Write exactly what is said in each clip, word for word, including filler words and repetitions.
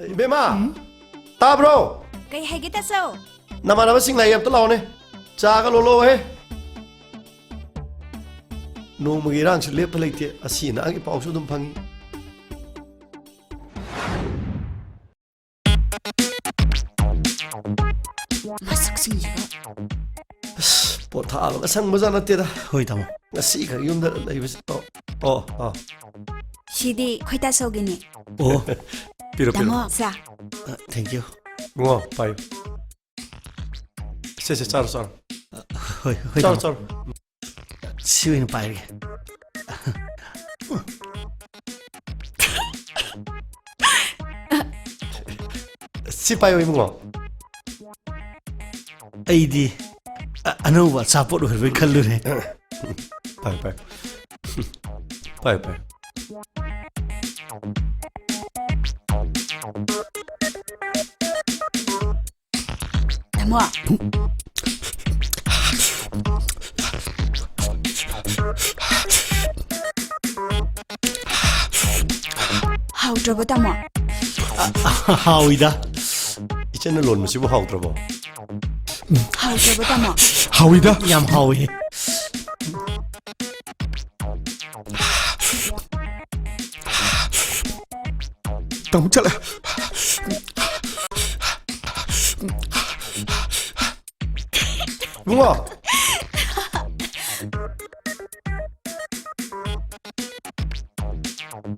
ꯏꯕꯦꯝꯃ, ꯇꯥꯕ꯭ꯔꯣ? ꯀꯩ ꯍꯥꯏꯒꯦ, ꯇꯥꯆꯧ? ꯅꯃꯥꯟꯅꯕꯁꯤꯡ ꯂꯥꯛꯏ, ꯑꯝꯇ ꯂꯥꯛꯑꯣꯅꯦ꯫ ꯆꯥꯒ ꯂꯣꯜꯂꯛꯑꯣꯍꯦ꯫ ꯅꯣꯡꯃꯒꯤ ꯏꯔꯥꯡꯁꯨ ꯂꯦꯞꯄ ꯂꯩꯇꯦ, ꯑꯁꯤ ꯑꯅꯥꯒꯤ ꯄꯥꯎꯁꯨ ꯑꯗꯨꯝ ꯐꯪꯉꯤ꯫ ꯃꯁꯛꯁꯤꯡꯁꯤꯒ꯫ ꯑꯁ, ꯄꯣꯊꯥꯕꯒ ꯁꯪꯕꯖꯥꯠ ꯅꯠꯇꯦꯗ꯫ ꯍꯣꯏ, ꯇꯥꯃꯣ꯫ ꯉꯁꯤꯈꯛ ꯌꯨꯝꯗ ꯂꯩꯕꯁꯤ꯫ ꯑꯣ, ꯑꯣ, ꯑꯣ꯫ ꯁꯤꯗꯤ ꯑꯩꯈꯣꯏ ꯇꯥꯆꯧꯒꯤꯅꯦ꯫ ꯑꯣ꯫ ꯄꯤꯔꯣ, ꯄꯤꯔꯣ꯫ ꯇꯥꯃꯣ, ꯆꯥ꯫ ꯑ, thank you꯫ ꯏꯕꯨꯡꯉꯣ, ꯄꯥꯏꯌꯨ꯫ ꯁꯦ, ꯁꯦ, ꯆꯥꯔꯣ, ꯆꯥꯔꯣ꯫ ꯍꯣꯏ, ꯍꯣꯏ, ꯆꯥꯔꯣ, ꯇꯥꯃꯣ꯫ ꯆꯥꯔꯣ꯫ ꯁꯤ ꯑꯣꯏꯅ ꯄꯥꯏꯔꯒꯦ꯫ ꯁꯤ ꯄꯥꯏꯌꯣ, ꯏꯕꯨꯡꯉꯣ꯫ ꯑꯩꯗꯤ ꯑ-, ꯑꯅꯧꯕ ꯑꯆꯥꯄꯣꯠ ꯑꯣꯏꯔꯕꯣꯏ ꯈꯜꯂꯨꯔꯦ꯫ ꯄꯥꯏ, ꯄꯥꯏ꯫ ꯄꯥꯏ, ꯄꯥꯏ꯫ ꯇꯥꯃꯣ꯫ ꯍꯥꯎꯇ꯭ꯔꯕꯣ, ꯇꯥꯃꯣ? ꯍꯥꯎꯏꯗ꯫ ꯏꯆꯟꯅ ꯂꯣꯟꯕꯁꯤꯕꯨ ꯍꯥꯎꯇ꯭ꯔꯕꯣ? ꯍꯥꯎꯇ꯭ꯔꯕꯣ, ꯇꯥꯃꯣ? ꯍꯥꯎꯏꯗ꯫ ꯌꯥꯝ ꯍꯥꯎꯏ꯫ ꯇꯥꯃꯣ ꯆꯠꯂꯦ꯫ ꯏꯕꯨꯡꯉꯣ꯫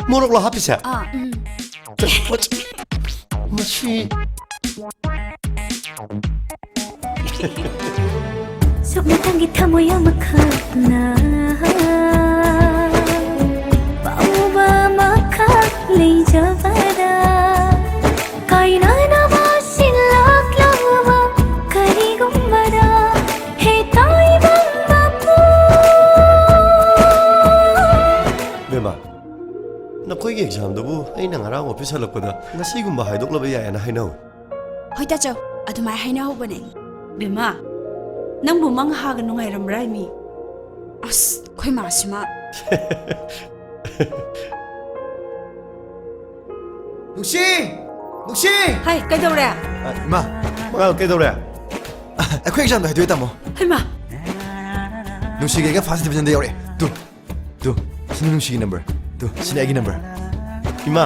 ꯃꯣꯔꯣꯛꯂꯣ ꯍꯥꯞꯄꯤꯁꯦ? ꯑꯥ, ꯎꯝ꯫ ꯃꯁꯤ꯫ ꯁꯨꯞꯅꯇꯪꯒꯤ ꯊꯃꯣꯏ ꯑꯃꯈꯛꯅ ꯄꯥꯎꯕ ꯑꯃꯈꯛ ꯂꯩꯖꯕꯗ ꯀꯥꯏꯅꯅꯕ ꯁꯤꯜꯂꯛꯂꯕ ꯀꯔꯤꯒꯨꯝꯕꯗ ꯍꯦ ꯇꯥꯏꯕꯪ ꯃꯄꯨ꯫ ꯕꯦꯝꯃ, ꯅꯈꯣꯏꯒꯤ ꯑꯦꯛꯖꯥꯝꯗꯨꯕꯨ ꯑꯩꯅ ꯉꯔꯥꯡ ꯑꯣꯐꯤꯁ ꯍꯜꯂꯛꯄꯗ ꯉꯁꯤꯒꯨꯝꯕ ꯍꯥꯏꯗꯣꯛꯂꯕ ꯌꯥꯏꯌꯦꯅ ꯍꯥꯏꯅꯧ꯫ ꯍꯣꯏ ꯇꯥꯆꯧ, ꯑꯗꯨꯃꯥꯏ ꯍꯥꯏꯅꯍꯧꯕꯅꯦ꯫ ꯕꯦꯝꯃ, ꯅꯪꯕꯨ ꯃꯪ ꯍꯥꯒ ꯅꯨꯡꯉꯥꯏꯔꯝꯕ꯭ꯔꯥ ꯃꯤ? ꯑꯁ, ꯑꯩꯈꯣꯏ ꯃꯥꯁꯤꯃ꯫ ꯅꯨꯡꯁꯤ! ꯅꯨꯡꯁꯤ! ꯍꯥꯏ, ꯀꯩꯗꯧꯔꯦ? ꯑ, ꯏꯃꯥ, ꯃꯉꯥꯜ, ꯀꯩꯗꯧꯔꯦ? ꯑ, ꯑꯩꯈꯣꯏ examꯗꯣ ꯍꯥꯏꯗꯣꯛꯑꯦ, ꯇꯥꯃꯣ꯫ ꯍꯩꯃꯥ! ꯅꯨꯡꯁꯤꯒꯤ ꯑꯩꯒ first divisionꯗ ꯌꯥꯎꯔꯛꯑꯦ꯫ ꯇꯨ, ꯇꯨ, ꯁꯤꯅ ꯅꯨꯡꯁꯤꯒꯤ number꯫ ꯇꯨ, ꯁꯤꯅ ꯑꯩꯒꯤ number꯫ ꯏꯃꯥ,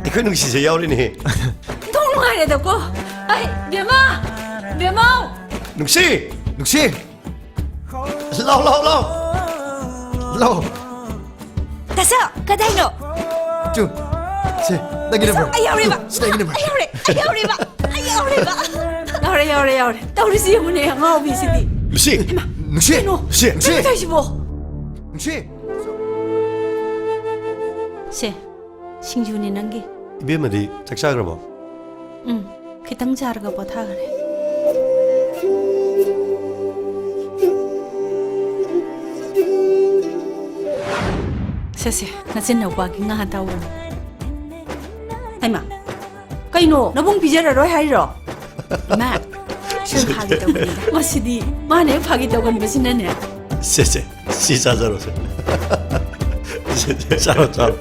ꯑꯩꯈꯣꯏ ꯅꯨꯡꯁꯤꯁꯦ ꯌꯥꯎꯔꯤꯅꯦ꯫ ꯊꯣꯡ ꯅꯨꯡꯉꯥꯏꯔꯦꯗꯀꯣ꯫ ꯑꯩ, ꯕꯦꯝꯃ! ꯕꯦꯝꯃꯧ! ꯅꯨꯡꯁꯤ! ꯅꯨꯡꯁꯤ! ꯂꯥꯎ, ꯂꯥꯎ, ꯂꯥꯎ! ꯂꯥꯎ! ꯗꯥꯁꯥ, ꯀꯗꯥꯏꯅꯣ? ꯆꯨ, ꯁꯦ, ꯅꯪꯒꯤ number꯫ ꯑꯩ ꯌꯥꯎꯔꯦꯕ꯫ ꯆꯨ, ꯁꯤꯗ ꯑꯩꯒꯤ number꯫ ꯑꯩ ꯌꯥꯎꯔꯦ, ꯑꯩ ꯌꯥꯎꯔꯦꯕ, ꯑꯩ ꯌꯥꯎꯔꯦꯕ꯫ ꯌꯥꯎꯔꯦ, ꯌꯥꯎꯔꯦ, ꯌꯥꯎꯔꯦ꯫ ꯇꯧꯔꯤꯁꯤ ꯌꯦꯡꯉꯨꯅꯦ, ꯑꯉꯥꯎꯕꯤꯁꯤꯗꯤ꯫ ꯂꯨꯁꯤ! ꯍꯩꯃꯥ, ꯂꯨꯁꯤ! ꯀꯩꯅꯣ? ꯂꯨꯁꯤ! ꯀꯩꯅꯣ ꯇꯧꯔꯤꯁꯤꯕꯣ? ꯂꯨꯁꯤ! ꯁꯦ, ꯁꯤꯡꯖꯨꯅꯦ ꯅꯪꯒꯤ꯫ ꯏꯕꯦꯝꯃꯗꯤ ꯆꯥꯛ ꯆꯥꯈ꯭ꯔꯕꯣ? ꯎꯝ, ꯈꯤꯇꯪ ꯆꯥꯔꯒ ꯄꯣꯊꯥꯈ꯭ꯔꯦ꯫ ꯁꯦ, ꯁꯦ, ꯅꯆꯤꯟ ꯅꯧꯄꯥꯒꯤ ꯉꯥ ꯑꯇꯥꯎꯕꯅꯤ꯫ ꯍꯩꯃꯥ, ꯀꯩꯅꯣ, ꯅꯕꯨꯡ ꯄꯤꯖꯔꯔꯣꯏ ꯍꯥꯏꯔꯣ? ꯏꯃꯥ, ꯁꯨꯝ ꯐꯥꯒꯤ ꯇꯧꯕꯅꯤꯗ꯫ ꯃꯁꯤꯗꯤ ꯃꯥꯅ ꯍꯦꯛ ꯐꯥꯒꯤ ꯇꯧꯒꯟꯕꯁꯤꯅꯅꯦ꯫ ꯁꯦ, ꯁꯦ, ꯁꯤ ꯆꯥꯖꯔꯣꯁꯦ꯫ ꯁꯦ, ꯁꯦ, ꯆꯥꯔꯣ, ꯆꯥꯔꯣ꯫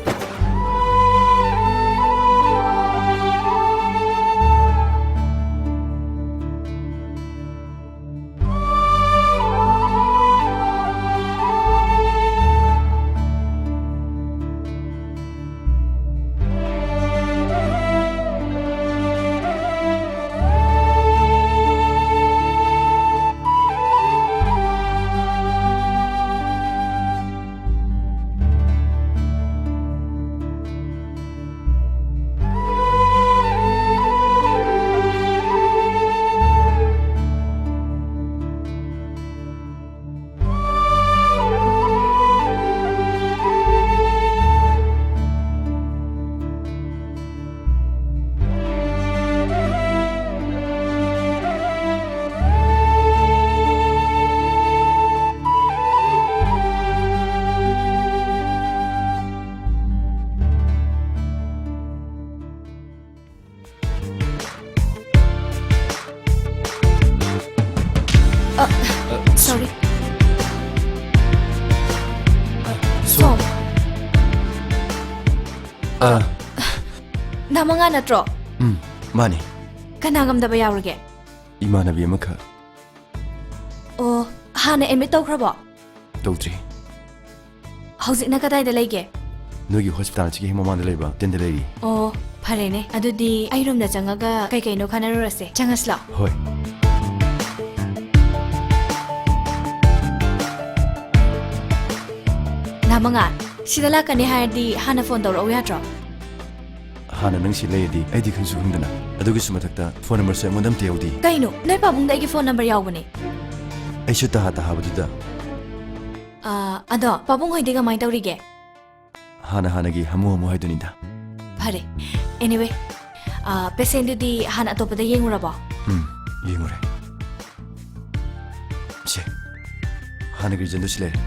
ꯑ, sorry. ꯑ, ꯁꯣꯝ꯫ ꯑ꯫ ꯅꯍꯥ ꯃꯉꯥꯜ ꯅꯠꯇ꯭ꯔꯣ? ꯎꯝ, ꯃꯥꯅꯤ꯫ ꯀꯅꯥ ꯉꯝꯗꯕ ꯌꯥꯎꯔꯒꯦ? ꯏꯃꯥꯟꯅꯕꯤ ꯑꯃꯈꯛ꯫ ꯑꯣ, ꯍꯥꯟꯅ ꯑꯦꯗꯃꯤꯠ ꯇꯧꯈ꯭ꯔꯕꯣ? ꯇꯧꯗ꯭ꯔꯤ꯫ ꯍꯧꯖꯤꯛꯅ ꯀꯗꯥꯏꯗ ꯂꯩꯒꯦ? ꯅꯣꯏꯒꯤ ꯍꯣꯁꯄꯤꯇꯥꯜ ꯑꯁꯤꯒꯤ ꯍꯦꯛ ꯃꯃꯥꯡꯗ ꯂꯩꯕ ꯇꯦꯟꯗ ꯂꯩꯔꯤ꯫ ꯑꯣ, ꯐꯔꯦꯅꯦ꯫ ꯑꯗꯨꯗꯤ ꯑꯩ ꯔꯨꯝꯗ ꯆꯪꯉꯒ ꯀꯩ ꯀꯩꯅꯣ ꯈꯟꯅꯔꯨꯔꯁꯦ꯫ ꯆꯪꯉꯁꯤ ꯂꯥꯛꯑꯣ꯫ ꯍꯣꯏ꯫ ꯅꯍꯥ ꯃꯉꯥꯜ, ꯁꯤꯗ ꯂꯥꯛꯀꯅꯤ ꯍꯥꯏꯔꯗꯤ ꯍꯥꯟꯅ ꯐꯣꯟ ꯇꯧꯔꯛꯎ ꯌꯥꯗ꯭ꯔꯣ? ꯍꯥꯟꯅ ꯅꯪ ꯁꯤ ꯂꯩꯔꯗꯤ ꯑꯩꯗꯤ ꯈꯪꯁꯨ ꯈꯪꯗꯅ꯫ ꯑꯗꯨꯒꯤꯁꯨ ꯃꯊꯛꯇ ꯐꯣꯟ ꯅꯝꯕꯔꯁꯨ ꯑꯩꯉꯣꯟꯗ ꯑꯝꯇ ꯌꯥꯎꯗꯦ꯫ ꯀꯩꯅꯣ? ꯅꯣꯏ ꯄꯥꯕꯨꯡꯗ ꯑꯩꯒꯤ ꯐꯣꯟ ꯅꯝꯕꯔ ꯌꯥꯎꯕꯅꯦ꯫ ꯑꯩꯁꯨ ꯇꯍꯥ ꯇꯍꯥꯕꯗꯨꯗ꯫ ꯑꯥ, ꯑꯗꯣ ꯄꯥꯕꯨꯡ ꯍꯣꯏꯗꯤ ꯀꯃꯥꯏꯅ ꯇꯧꯔꯤꯒꯦ? ꯍꯥꯟꯅ ꯍꯥꯟꯅꯒꯤ ꯍꯥꯃꯨ ꯍꯥꯃꯨ ꯍꯥꯏꯗꯨꯅꯤꯗ꯫ ꯐꯔꯦ꯫ Anyway, ꯑꯥ, ꯄꯦꯁꯦꯟꯗꯨꯗꯤ ꯍꯥꯟꯅ ꯑꯇꯣꯞꯄꯗ ꯌꯦꯡꯉꯨꯔꯕꯣ? ꯎꯝ, ꯌꯦꯡꯉꯨꯔꯦ꯫ ꯁꯦ, ꯍꯥꯟꯅꯒꯤ ꯔꯤꯖꯟꯗꯨ ꯁꯤ ꯂꯩꯔꯦ꯫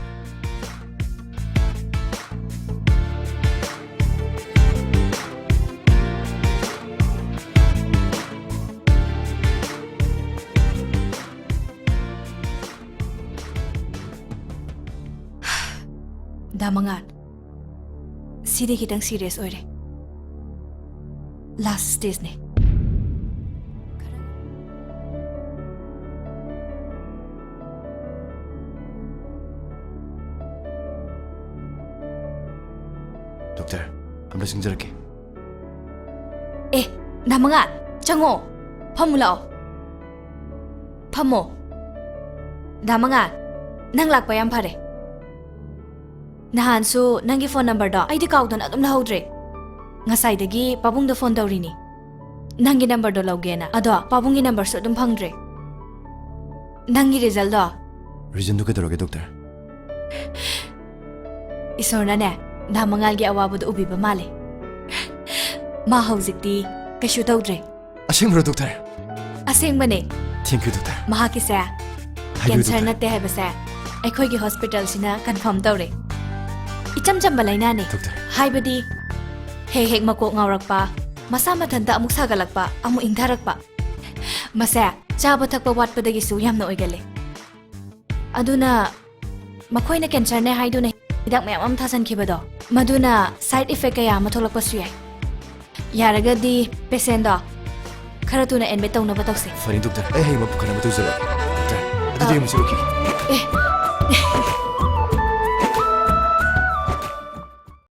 ꯗꯥ ꯃꯉꯥꯜ, ꯁꯤꯗꯤ ꯈꯤꯇꯪ ꯁꯤꯔꯤꯌꯁ ꯑꯣꯏꯔꯦ꯫ ꯂꯥꯁ ꯁ꯭ꯇꯦꯖꯅꯦ꯫ ꯗꯣꯛꯇꯔ, ꯑꯝꯇ ꯆꯪꯖꯔꯛꯀꯦ꯫ ꯑꯦ, ꯗꯥ ꯃꯉꯥꯜ, ꯆꯪꯉꯣ꯫ ꯐꯝꯃꯨ ꯂꯥꯛꯑꯣ꯫ ꯐꯝꯃꯣ꯫ ꯗꯥ ꯃꯉꯥꯜ, ꯅꯪ ꯂꯥꯛꯄ ꯌꯥꯝ ꯐꯔꯦ꯫ ꯅꯍꯥꯟꯁꯨ ꯅꯪꯒꯤ ꯐꯣꯟ ꯅꯝꯕꯔꯗꯣ ꯑꯩꯗꯤ ꯀꯥꯎꯗꯅ ꯑꯗꯨꯝ ꯂꯧꯍꯧꯗ꯭ꯔꯦ꯫ ꯉꯁꯥꯏꯗꯒꯤ ꯄꯥꯕꯨꯡꯗ ꯐꯣꯟ ꯇꯧꯔꯤꯅꯤ, ꯅꯪꯒꯤ ꯅꯝꯕꯔꯗꯣ ꯂꯧꯒꯦꯅ꯫ ꯑꯗꯣ ꯄꯥꯕꯨꯡꯒꯤ ꯅꯝꯕꯔꯁꯨ ꯑꯗꯨꯝ ꯐꯪꯗ꯭ꯔꯦ꯫ ꯅꯪꯒꯤ ꯔꯤꯖꯜꯗꯣ꯫ ꯔꯤꯖꯜꯗꯣ ꯀꯩꯗꯧꯔꯒꯦ, ꯗꯣꯛꯇꯔ? ꯏꯁꯣꯔꯅꯅꯦ, ꯗꯥ ꯃꯉꯥꯜꯒꯤ ꯑꯋꯥꯕꯗꯣ ꯎꯕꯤꯕ ꯃꯥꯜꯂꯦ꯫ ꯃꯥ ꯍꯧꯖꯤꯛꯇꯤ ꯀꯩꯁꯨ ꯇꯧꯗ꯭ꯔꯦ꯫ ꯑꯁꯦꯡꯕ꯭ꯔꯣ, ꯗꯣꯛꯇꯔ? ꯑꯁꯦꯡꯕꯅꯦ꯫ Thank you, doctor. ꯃꯍꯥꯛꯀꯤꯁꯦ ꯍꯥꯏꯕꯤꯌꯨ, ꯀꯦꯟꯁꯔ ꯗꯣꯛꯇꯔ꯫ ꯅꯠꯇꯦ ꯍꯥꯏꯕꯁꯦ ꯑꯩꯈꯣꯏꯒꯤ ꯍꯣꯁꯄꯤꯇꯥꯜꯁꯤꯅ ꯀꯟꯐꯥꯔꯝ ꯇꯧꯔꯦ꯫ ꯏꯆꯝ ꯆꯝꯕ ꯂꯥꯏꯅꯥꯅꯦ꯫ ꯗꯣꯛꯇꯔ꯫ ꯍꯥꯏꯕꯗꯤ ꯍꯦꯛ ꯍꯦꯛ ꯃꯀꯣꯛ ꯉꯥꯎꯔꯛꯄ, ꯃꯁꯥ ꯃꯊꯟꯇ ꯑꯃꯨꯛ ꯁꯥꯒꯠꯂꯛꯄ, ꯑꯃꯨꯛ ꯏꯪꯊꯔꯛꯄ꯫ ꯃꯁꯦ ꯆꯥꯕ ꯊꯛꯄ ꯋꯥꯠꯄꯗꯒꯤꯁꯨ ꯌꯥꯝꯅ ꯑꯣꯏꯒꯜꯂꯦ꯫ ꯑꯗꯨꯅ ꯃꯈꯣꯏꯅ ꯀꯦꯟꯁꯔꯅꯦ ꯍꯥꯏꯗꯨꯅ ꯍꯤꯗꯥꯛ ꯃꯌꯥꯝ ꯑꯃ ꯊꯥꯖꯟꯈꯤꯕꯗꯣ, ꯃꯗꯨꯅ ꯁꯥꯏꯗ ꯏꯐꯦꯛ ꯀꯌꯥ ꯑꯃ ꯊꯣꯛꯂꯛꯄꯁꯨ ꯌꯥꯏ꯫ ꯌꯥꯔꯒꯗꯤ patientꯗꯣ ꯈꯔ ꯊꯨꯅ admit ꯇꯧꯅꯕ ꯇꯧꯁꯦ꯫ ꯐꯔꯦ doctor, ꯑꯩ ꯍꯌꯦꯡꯃꯛ ꯄꯨꯈꯠꯅꯕ ꯇꯧꯖꯔꯒꯦ꯫ Doctor, ꯑꯗꯨꯗꯤ ꯑꯩ ꯑꯃꯨꯛ ꯆꯠꯂꯨꯈꯤꯒꯦ꯫ ꯑꯦ,